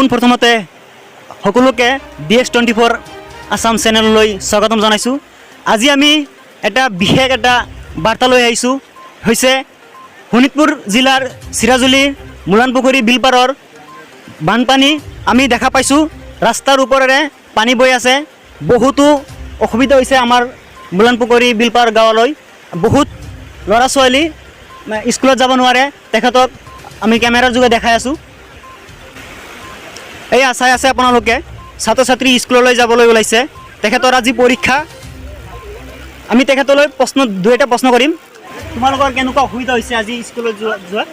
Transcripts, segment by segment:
পোনপ্ৰথমতে সকলোকে D S 24 Assam চেনেললৈ স্বাগতম জনাইছোঁ। আজি আমি এটা বিশেষ এটা বাৰ্তা লৈ আহিছোঁ, হৈছে শোণিতপুৰ জিলাৰ চিৰাজুলি মোলানপুখুৰী বিলপাৰৰ বানপানী। আমি দেখা পাইছোঁ, ৰাস্তাৰ ওপৰেৰে পানী বৈ আছে। বহুতো অসুবিধা হৈছে আমাৰ মোলানপুখুৰী বিলপাৰ গাঁৱলৈ। বহুত ল'ৰা ছোৱালী মানে স্কুলত যাব নোৱাৰে। তেখেতক আমি কেমেৰাৰ যোগে দেখাই আছোঁ। এয়া চাই আছে আপোনালোকে, ছাত্ৰ ছাত্ৰী স্কুললৈ যাবলৈ ওলাইছে। তেখেতৰ আজি পৰীক্ষা। আমি তেখেতলৈ প্ৰশ্ন দুই এটা প্ৰশ্ন কৰিম। তোমালোকৰ কেনেকুৱা অসুবিধা হৈছে আজি স্কুলত যোৱা?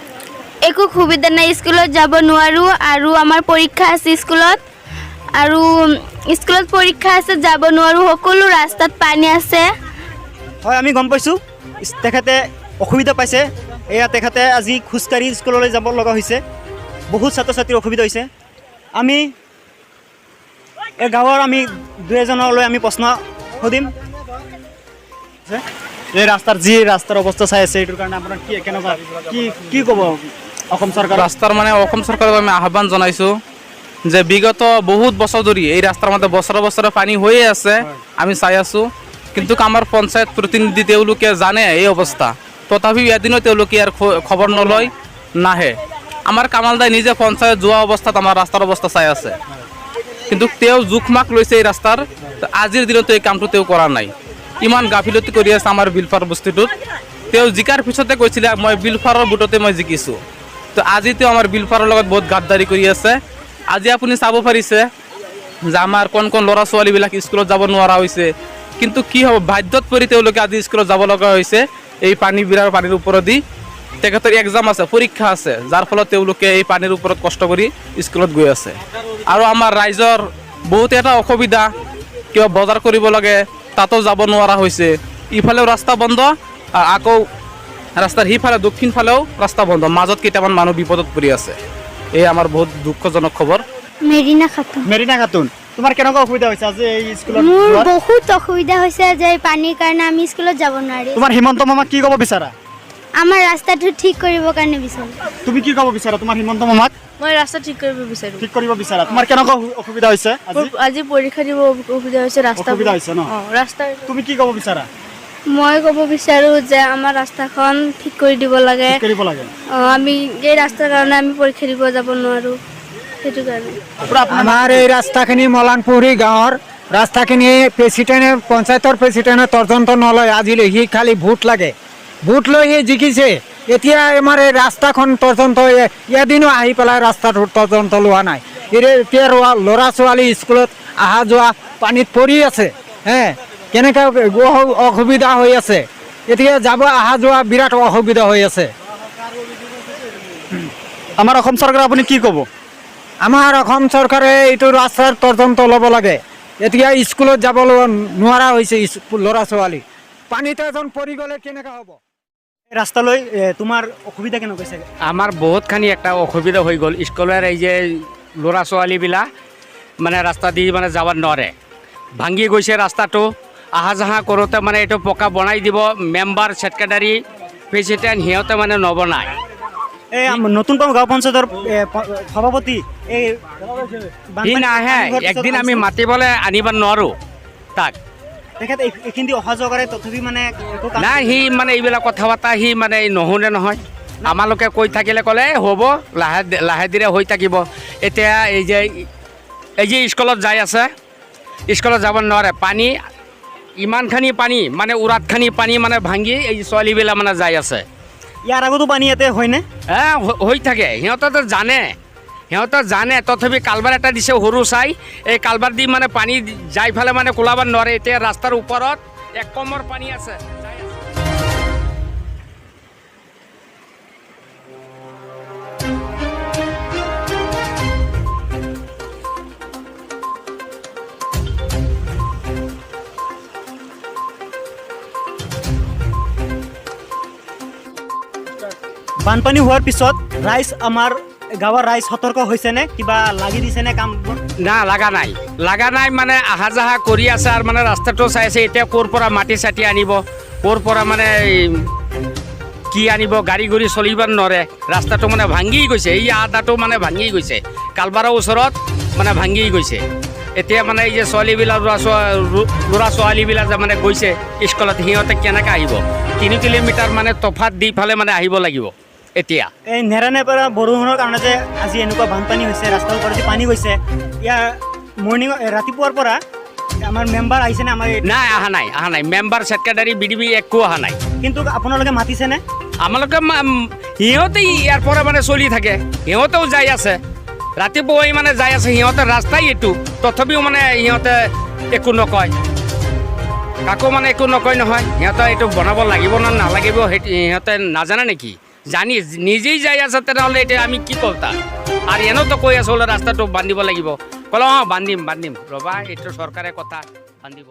একো সুবিধা নাই, স্কুলত যাব নোৱাৰোঁ আৰু আমাৰ পৰীক্ষা আছে স্কুলত আৰু স্কুলত পৰীক্ষা আছে, যাব নোৱাৰোঁ। সকলো ৰাস্তাত পানী আছে। হয়, আমি গম পাইছোঁ, তেখেতে অসুবিধা পাইছে। এয়া তেখেতে আজি খোজকাঢ়ি স্কুললৈ যাব লগা হৈছে। বহুত ছাত্ৰ ছাত্ৰীৰ অসুবিধা হৈছে। আমি এই গাঁৱৰ আমি দুই এজনলৈ আমি প্ৰশ্ন সুধিম। এই ৰাস্তাৰ যি ৰাস্তাৰ অৱস্থা চাই আছে, এইটোৰ কাৰণে আপোনাৰ কি কেনেকুৱা কি কি ক'ব অসম চৰকাৰ? ৰাস্তাৰ মানে অসম চৰকাৰক আমি আহ্বান জনাইছোঁ যে বিগত বহুত বছৰ ধৰি এই ৰাস্তাৰ মধ্যে বছৰে বছৰে পানী হৈয়ে আছে, আমি চাই আছোঁ। কিন্তু আমাৰ পঞ্চায়ত প্ৰতিনিধি তেওঁলোকে জানে এই অৱস্থা, তথাপিও এদিনও তেওঁলোকে ইয়াৰ খবৰ নলয়, নাহে। আমাৰ কামাল দাই নিজে পঞ্চায়ত যোৱা অৱস্থাত আমাৰ ৰাস্তাৰ অৱস্থা চাই আছে, কিন্তু তেওঁ জোখ মাখ লৈছে এই ৰাস্তাৰ। আজিৰ দিনতো এই কামটো তেওঁ কৰা নাই। ইমান গাফিলতি কৰি আছে আমাৰ বিলপাৰ বস্তিটোত। তেওঁ জিকাৰ পিছতে কৈছিলে, মই বিলপাৰৰ ভোটতে মই জিকিছোঁ। তো আজি তেওঁ আমাৰ বিলপাৰৰ লগত বহুত গাদ্দাৰি কৰি আছে। আজি আপুনি চাব পাৰিছে যে আমাৰ কণ কণ ল'ৰা ছোৱালীবিলাক স্কুলত যাব নোৱাৰা হৈছে। কিন্তু কি হ'ব, বাধ্যত পৰি তেওঁলোকে আজি স্কুলত যাব লগা হৈছে এই পানী বিৰাৰ পানীৰ ওপৰেদি। তেখেতৰ এক্সাম আছে, পৰীক্ষা আছে, যাৰ ফলত তেওঁলোকে এই পানীৰ ওপৰত কষ্ট কৰি স্কুলত গৈ আছে। আৰু আমাৰ ৰাইজৰ বহুত এটা অসুবিধা, কিবা বজাৰ কৰিব লাগে, তাতো যাব নোৱাৰা হৈছে। ইফালেও ৰাস্তা বন্ধ আৰু আকৌ ৰাস্তাৰ সিফালে দক্ষিণ ফালেও ৰাস্তা বন্ধ। মাজত কেইটামান মানুহ বিপদত পৰি আছে। এই আমাৰ বহুত দুখজনক খবৰ। মেৰিনা খাতুন। মেৰিনা খাতুন, তোমাৰ কেনেকুৱা অসুবিধা হৈছে আজি এই স্কুলত মোৰ যোৱাত? বহুত অসুবিধা হৈছে যে পানীৰ কাৰণে আমি স্কুলত যাব নোৱাৰি। তোমাৰ হিমন্ত মামাক কি ক'ব বিচাৰা? আমাৰ ৰাস্তাটো ঠিক কৰিবৰ কাৰণে বিচাৰোঁ। তুমি কি ক'ব বিচাৰা তোমাৰ হিমন্ত মামাক? মই ৰাস্তা ঠিক কৰিব বিচাৰোঁ। ঠিক কৰিব বিচাৰা। তোমাৰ কেনেকুৱা অসুবিধা হৈছে আজি? মোৰ আজি পৰীক্ষা দিব অসুবিধা হৈছে ৰাস্তা। অসুবিধা হৈছে ন? অঁ, ৰাস্তা। তুমি কি ক'ব বিচাৰা? মই ক'ব বিচাৰোঁ যে আমাৰ ৰাস্তাখন ঠিক কৰি দিব লাগে। ঠিক কৰিব লাগে। অঁ, আমি এই ৰাস্তাৰ কাৰণে আমি পৰীক্ষা দিব যাব নোৱাৰোঁ, সেইটো কাৰণে। পুৰা আপোনাৰ আমাৰ এই ৰাস্তাখিনি, মলানপুখুৰী গাঁৱৰ ৰাস্তাখিনি প্ৰেচিডেণ্টে, পঞ্চায়তৰ প্ৰেচিডেণ্টে তদন্ত নলয় আজিলৈ। সি খালি ভোট লাগে, ভোট লৈ সি জিকিছে। এতিয়া আমাৰ এই ৰাস্তাখন তদন্ত এদিনো আহি পেলাই ৰাস্তাটোৰ তদন্ত লোৱা নাই। এতিয়া ল'ৰা ছোৱালী স্কুলত অহা যোৱা পানীত পৰি আছে। হে কেনেকৈ অসুবিধা হৈ আছে। এতিয়া যাব অহা যোৱা বিৰাট অসুবিধা হৈ আছে। আমাৰ অসম চৰকাৰে আপুনি কি ক'ব? আমাৰ অসম চৰকাৰে এইটো ৰাস্তাৰ তদন্ত ল'ব লাগে। এতিয়া স্কুলত যাব নোৱাৰা হৈছে ল'ৰা ছোৱালী। পানীত এজন পৰি গ'লে কেনেকুৱা হ'ব? ৰাস্তালৈ তোমাৰ অসুবিধা কেনেকুৱা হৈছে? আমাৰ বহুতখিনি একটা অসুবিধা হৈ গ'ল। স্কুলৰ এই যে ল'ৰা ছোৱালীবিলাক মানে ৰাস্তা দি মানে যাব নোৱাৰে, ভাঙি গৈছে ৰাস্তাটো। অহা যোৱা কৰোঁতে মানে এইটো পকা বনাই দিব, মেম্বাৰ, ছেক্ৰেটাৰী, প্ৰেচিডেণ্ট সিহঁতে মানে নবনায়। এই নতুন পাম গাঁও পঞ্চায়তৰ সভাপতি এই সি বানপানী নাহে। পানী হোৱাৰ পিছত একদিন আমি আহিছে। মাতিবলৈ আনিব নোৱাৰোঁ তাক। তেখেত এইখিনি দি অহা যোৱা কৰে, তথাপি মানে একো কাম নাই, সি মানে এইবিলাক কথা বাৰ্তা সি মানে নুশুনে নহয়। আমালোকে কৈ থাকিলে ক'লে, "এই হ'ব, লাহে লাহে ধীৰে হৈ থাকিব।" এতিয়া এই যে স্কুলত যাই আছে, স্কুলত যাব নোৱাৰে। পানী ইমানখিনি পানী মানে উৰাতখিনি পানী মানে ভাঙি এই ছোৱালীবিলাক মানে যাই আছে। ইয়াৰ আগতো পানী ইয়াতে হয়নে? হে, হৈ থাকে। সিহঁতেতো জানে, সিহঁতে জানে, তথাপি কালভাৰ এটা দিছে সৰু চাই। এই কালভাৰ দি মানে পানী যাই ফালে মানে কোলাব নোৱাৰে। এতিয়া ৰাস্তাৰ ওপৰত এক কমৰ পানী আছে, যাই আছে। বানপানী হোৱাৰ পিছত ৰাইজ, আমাৰ গাঁৱৰ ৰাইজ সতৰ্ক হৈছেনে? কিবা লাগি দিছেনে কামবোৰ? না, লগা নাই, লগা নাই। মানে অহা যোৱা কৰি আছে আৰু মানে ৰাস্তাটো চাই আছে। এতিয়া ক'ৰ পৰা মাটি চাটি আনিব, ক'ৰ পৰা মানে এই কি কি আনিব, গাড়ী গুড়ি চলিব নোৱাৰে। ৰাস্তাটো মানে ভাঙি গৈছে, এই আধাটো মানে ভাঙি গৈছে, কালবাৰৰ ওচৰত মানে ভাঙি গৈছে। এতিয়া মানে এই যে ছোৱালীবিলাক, ল'ৰা ছোৱালীবিলাক যে মানে গৈছে স্কুলত, সিহঁতে কেনেকৈ আহিব? 3 কিলোমিটাৰ মানে তফাত দি ফালে মানে আহিব লাগিব এতিয়া। এই নেৰানেপেৰা বৰষুণৰ কাৰণে যে আজি এনেকুৱা বানপানী হৈছে, ৰাস্তাৰ ওপৰেদি পানী গৈছে, ইয়াৰ মৰ্ণিং ৰাতিপুৱাৰ পৰা আমাৰ মেম্বাৰ আহিছেনে আমাৰ নাই, অহা নাই, অহা নাই। মেম্বাৰ, ছেক্ৰেটাৰী, বিডিবি একো অহা নাই। কিন্তু আপোনালোকে মাতিছেনে? আমালোকে সিহঁতে ইয়াৰ পৰা মানে চলি থাকে, সিহঁতেও যাই আছে, ৰাতিপুৱাই মানে যাই আছে, সিহঁতৰ ৰাস্তাই এইটো। তথাপিও মানে সিহঁতে একো নকয় কাকো, মানে একো নকয় নহয়। সিহঁতে এইটো বনাব লাগিব নে নালাগিব সেইটো সিহঁতে নাজানে নেকি? জানি নিজেই যাই আছে, তেনেহ'লে এতিয়া আমি কি কওঁ তাক? আৰু এনেওতো কৈ আছোঁ বোলে ৰাস্তাটো বান্ধিব লাগিব। ক'লে, অঁ, বান্ধিম বান্ধিম, ৰ'বা, এইটো চৰকাৰে কথা, বান্ধিব।